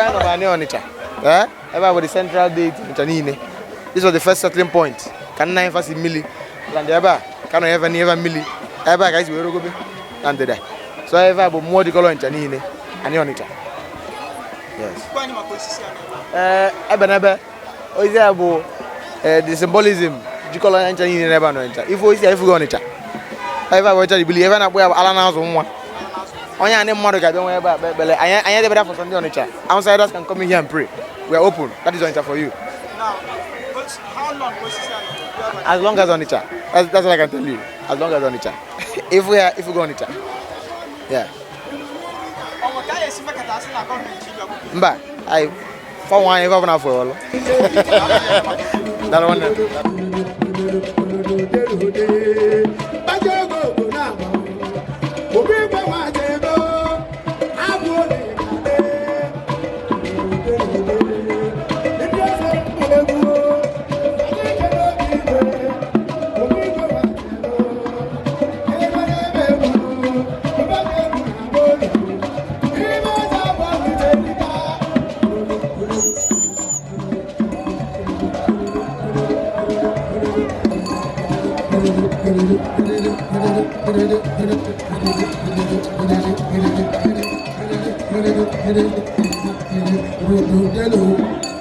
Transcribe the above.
Ebe anyị nọ bụ anị Ọnịcha. Ee, ebe a bụ the central deity Ọnịcha niile. This was the first settling point ka nna anyị fasi mmiri na ndị ebe a ka nọ ebe n'ebe mmiri ebe a ka anyị si wee rogobe na ndịda. So ebe a bụ mmụọ dịkọrọ Ọnịcha niile, anị Ọnịcha. Yes. Ee, ebe n'ebe ozi a bụ the symbolism jikọrọ Ọnịcha niile n'ebe a n'Ọnịcha. Ife ozi a ifugo Ọnịcha. Ebe a bụ Ọnịcha jibili, ebe a na-akpọ ya bụ ala na-azụ nwa. Onye anị mmadụ ga-abịa nwe ebe a kpee ekpere. Anyị edebere afọ ndị Ọnịcha. Outsiders can come in here and pray. We are open. That is Ọnịcha for you. As long as Onitsha. That's what I can tell you. As long as Onitsha. If we go Onitsha. Yeah. Mba, I for one if I want for all. That one. Hello.